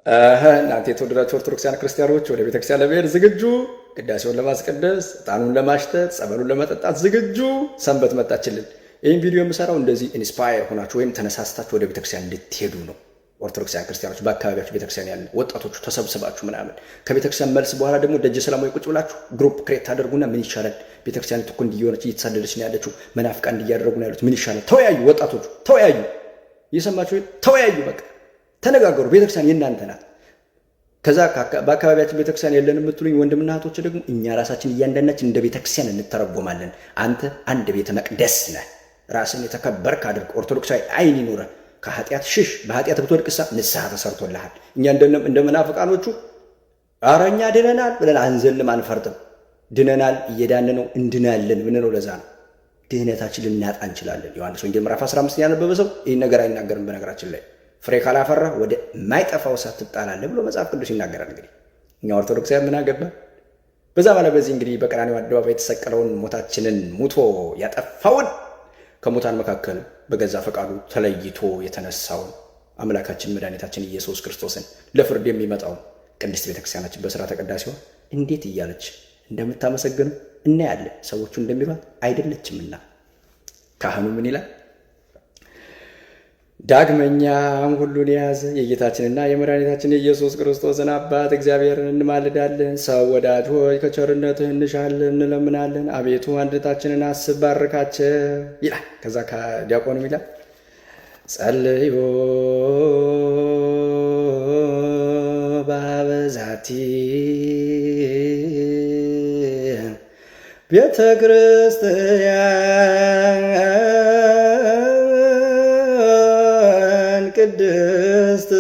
እናንተ የተወደዳችሁ ኦርቶዶክሳውያን ክርስቲያኖች ወደ ቤተክርስቲያን ለመሄድ ዝግጁ፣ ቅዳሴውን ለማስቀደስ፣ ዕጣኑን ለማሽተት፣ ጸበሉን ለመጠጣት ዝግጁ። ሰንበት መጣችልን። ይህን ቪዲዮ የምሰራው እንደዚህ inspire ሆናችሁ ወይም ተነሳስታችሁ ወደ ቤተክርስቲያን እንድትሄዱ ነው። ኦርቶዶክሳውያን ክርስቲያኖች በአካባቢያችሁ ቤተክርስቲያን ያለ ወጣቶቹ ተሰብስባችሁ ምናምን ከቤተክርስቲያን መልስ በኋላ ደግሞ ደጀ ሰላማዊ ቁጭ ብላችሁ group create ታደርጉና ምን ይሻላል፣ ቤተክርስቲያን እኮ እንዲህ እየሆነች እየተሳደደች ነው ያለችው፣ መናፍቃን እንዲያደረጉ ነው ያሉት፣ ምን ይሻላል? ተወያዩ፣ ወጣቶቹ ተወያዩ። እየሰማችሁ ተወያዩ፣ በቃ ተነጋገሩ። ቤተክርስቲያን የእናንተ ናት። ከዛ በአካባቢያችን ቤተክርስቲያን የለን የምትሉኝ ወንድምና እህቶች ደግሞ እኛ ራሳችን እያንዳንዳችን እንደ ቤተክርስቲያን እንተረጎማለን። አንተ አንድ ቤተ መቅደስ ነህ። ራስን የተከበርክ አድርግ። ኦርቶዶክሳዊ አይን ይኑረህ። ከኃጢአት ሽሽ። በኃጢአት ብትወድቅሳ ንስሐ ተሰርቶልሃል። እኛ እንደ መናፍቃኖቹ ኧረ እኛ ድነናል ብለን አንዘልም፣ አንፈርጥም። ድነናል፣ እየዳን ነው፣ እንድናለን ምንለው ለዛ ነው። ድህነታችን ልናጣ እንችላለን። ዮሐንስ ወንጌል ምዕራፍ 15 ያነበበ ሰው ይህን ነገር አይናገርም። በነገራችን ላይ ፍሬ ካላፈራ ወደ ማይጠፋው እሳት ትጣላለህ ብሎ መጽሐፍ ቅዱስ ይናገራል። እንግዲህ እኛ ኦርቶዶክሳውያን ምን አገባ? በዛ ባለ በዚህ እንግዲህ በቀራንዮ አደባባይ የተሰቀለውን ሞታችንን ሙቶ ያጠፋውን ከሙታን መካከል በገዛ ፈቃዱ ተለይቶ የተነሳውን አምላካችን መድኃኒታችን ኢየሱስ ክርስቶስን ለፍርድ የሚመጣውን ቅድስት ቤተክርስቲያናችን በሥርዓተ ቅዳሴዋ እንዴት እያለች እንደምታመሰግነው እናያለን። ሰዎቹ እንደሚሏት አይደለችምና። ካህኑ ምን ይላል? ዳግመኛም ሁሉን የያዘ የጌታችንና የመድኃኒታችን የኢየሱስ ክርስቶስን አባት እግዚአብሔርን እንማልዳለን። ሰው ወዳጅ ሆይ ከቸርነትህ እንሻለን እንለምናለን። አቤቱ አንድነታችንን አስብ ባርካቸው ይላል። ከዛ ከዲያቆኑም ይላል ጸልዩ ባበዛቲ ቤተ ክርስቲያን ቅድስት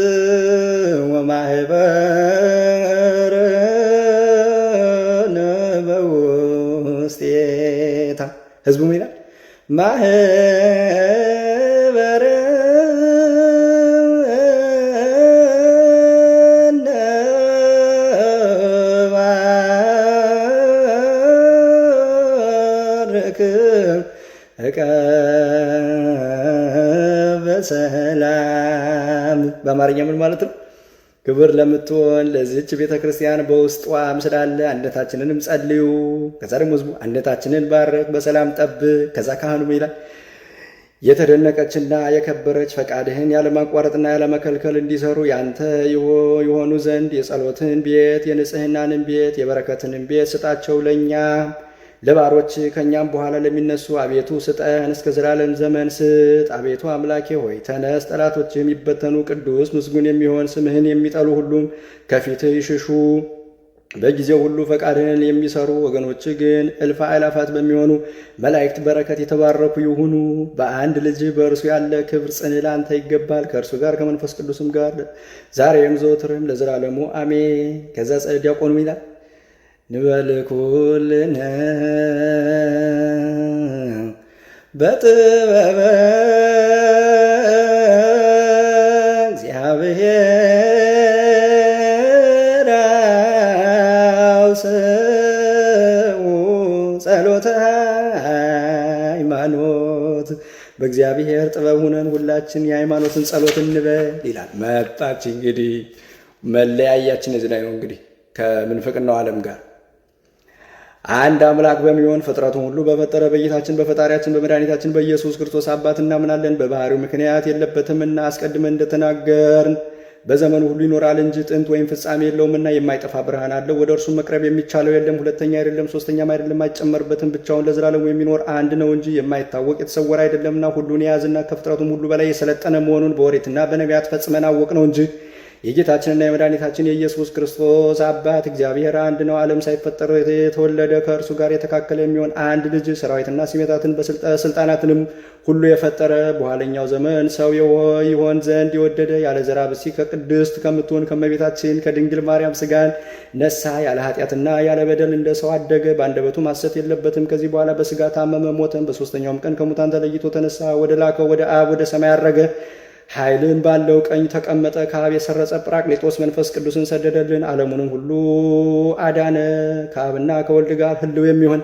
ወማህበርነ በውስቴታ። ህዝቡ ምን ይላል? ማህበርነ ባርክ በሰላም። በአማርኛ ምን ማለት ነው? ክብር ለምትሆን ለዚህች ቤተ ክርስቲያን በውስጧም ስላለ አንድነታችንንም ጸልዩ። ከዛ ደግሞ ህዝቡ አንድነታችንን ባርክ፣ በሰላም ጠብቅ። ከዛ ካህኑ ይላል የተደነቀችና የከበረች ፈቃድህን ያለማቋረጥና ያለመከልከል እንዲሰሩ ያንተ የሆኑ ዘንድ የጸሎትን ቤት የንጽህናንን ቤት የበረከትንን ቤት ስጣቸው ለእኛ ለባሮች ከእኛም በኋላ ለሚነሱ አቤቱ ስጠን፣ እስከ ዘላለም ዘመን ስጥ። አቤቱ አምላኬ ሆይ ተነስ፣ ጠላቶች የሚበተኑ ቅዱስ ምስጉን የሚሆን ስምህን የሚጠሉ ሁሉም ከፊትህ ይሽሹ። በጊዜው ሁሉ ፈቃድህን የሚሰሩ ወገኖች ግን እልፍ አእላፋት በሚሆኑ መላእክት በረከት የተባረኩ ይሁኑ። በአንድ ልጅ በእርሱ ያለ ክብር ጽን ለአንተ ይገባል፣ ከእርሱ ጋር ከመንፈስ ቅዱስም ጋር ዛሬም ዘወትርም ለዘላለሙ አሜን። ከዛ ዲያቆኑ ይላል ንበል ኩልነ በጥበበ እግዚአብሔር አውሥኡ ጸሎተ ሃይማኖት። በእግዚአብሔር ጥበብ ሁነን ሁላችን የሃይማኖትን ጸሎት እንበል ይላል። መጣች እንግዲህ መለያያችን እዚህ ላይ ነው። እንግዲህ ከምንፍቅናው ዓለም ጋር አንድ አምላክ በሚሆን ፍጥረቱን ሁሉ በፈጠረ በጌታችን በፈጣሪያችን በመድኃኒታችን በኢየሱስ ክርስቶስ አባት እናምናለን። በባህሪው ምክንያት የለበትምና አስቀድመን እንደተናገርን በዘመኑ ሁሉ ይኖራል እንጂ ጥንት ወይም ፍጻሜ የለውምና የማይጠፋ ብርሃን አለው። ወደ እርሱ መቅረብ የሚቻለው የለም። ሁለተኛ አይደለም፣ ሶስተኛም አይደለም፣ አይጨመርበትም። ብቻውን ለዘላለሙ የሚኖር አንድ ነው እንጂ የማይታወቅ የተሰወረ አይደለምና ሁሉን የያዝና ከፍጥረቱም ሁሉ በላይ የሰለጠነ መሆኑን በኦሪትና በነቢያት ፈጽመን አወቅ ነው እንጂ የጌታችንና የመድኃኒታችን የኢየሱስ ክርስቶስ አባት እግዚአብሔር አንድ ነው። ዓለም ሳይፈጠር የተወለደ ከእርሱ ጋር የተካከለ የሚሆን አንድ ልጅ ሰራዊትና ሲሜታትን ስልጣናትንም ሁሉ የፈጠረ በኋለኛው ዘመን ሰው ይሆን ዘንድ የወደደ ያለ ዘራ ብእሲ ከቅድስት ከምትሆን ከእመቤታችን ከድንግል ማርያም ሥጋን ነሳ። ያለ ኃጢአትና ያለ በደል እንደ ሰው አደገ። በአንደበቱም ሐሰት የለበትም። ከዚህ በኋላ በሥጋ ታመመ፣ ሞተም። በሦስተኛውም ቀን ከሙታን ተለይቶ ተነሳ። ወደ ላከው ወደ አብ ወደ ሰማይ አረገ። ኃይልን ባለው ቀኝ ተቀመጠ። ከአብ የሰረጸ ጰራቅሊጦስ መንፈስ ቅዱስን ሰደደልን፣ ዓለሙንም ሁሉ አዳነ። ከአብና ከወልድ ጋር ሕልው የሚሆን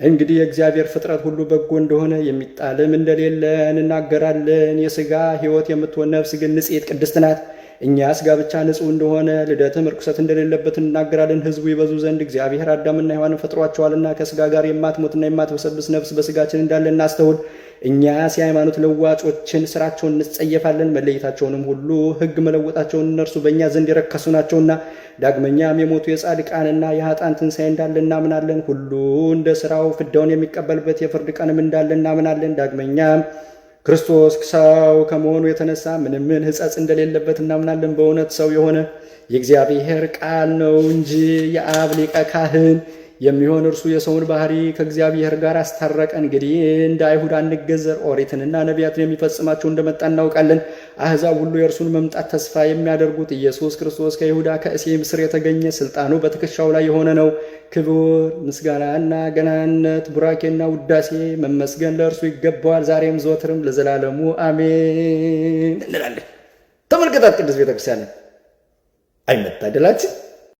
እንግዲህ የእግዚአብሔር ፍጥረት ሁሉ በጎ እንደሆነ የሚጣልም እንደሌለ እንናገራለን። የሥጋ ሕይወት የምትሆን ነፍስ ግን ንጽሕት ቅድስት ናት። እኛስ ጋብቻ ንጹሕ እንደሆነ ልደትም ርኩሰት እንደሌለበት እናገራለን። ሕዝቡ ይበዙ ዘንድ እግዚአብሔር አዳምና ሔዋንን ፈጥሯቸዋልና ከስጋ ጋር የማትሞትና የማትበሰብስ ነፍስ በስጋችን እንዳለ እናስተውል። እኛስ የሃይማኖት ለዋጮችን ስራቸውን እንጸየፋለን፣ መለየታቸውንም ሁሉ ሕግ መለወጣቸውን እነርሱ በእኛ ዘንድ የረከሱ ናቸውና። ዳግመኛም የሞቱ የጻድቃንና የኃጥአን ትንሣኤ እንዳለ እናምናለን። ሁሉ እንደ ስራው ፍዳውን የሚቀበልበት የፍርድ ቀንም እንዳለ እናምናለን። ዳግመኛም ክርስቶስ ሰው ከመሆኑ የተነሳ ምንም ምን ሕጸጽ እንደሌለበት እናምናለን። በእውነት ሰው የሆነ የእግዚአብሔር ቃል ነው እንጂ የአብ ሊቀ ካህን የሚሆን እርሱ የሰውን ባህሪ ከእግዚአብሔር ጋር አስታረቀ። እንግዲህ እንደ አይሁድ አንገዘር፣ ኦሪትንና ነቢያትን የሚፈጽማቸው እንደመጣ እናውቃለን። አሕዛብ ሁሉ የእርሱን መምጣት ተስፋ የሚያደርጉት ኢየሱስ ክርስቶስ ከይሁዳ ከእሴይም ስር የተገኘ ስልጣኑ በትከሻው ላይ የሆነ ነው። ክቡር ምስጋናና ገናነት፣ ቡራኬና ውዳሴ መመስገን ለእርሱ ይገባዋል፣ ዛሬም ዘወትርም ለዘላለሙ አሜን እንላለን። ተመልከታት ቅድስት ቤተክርስቲያንን አይመታደላችን።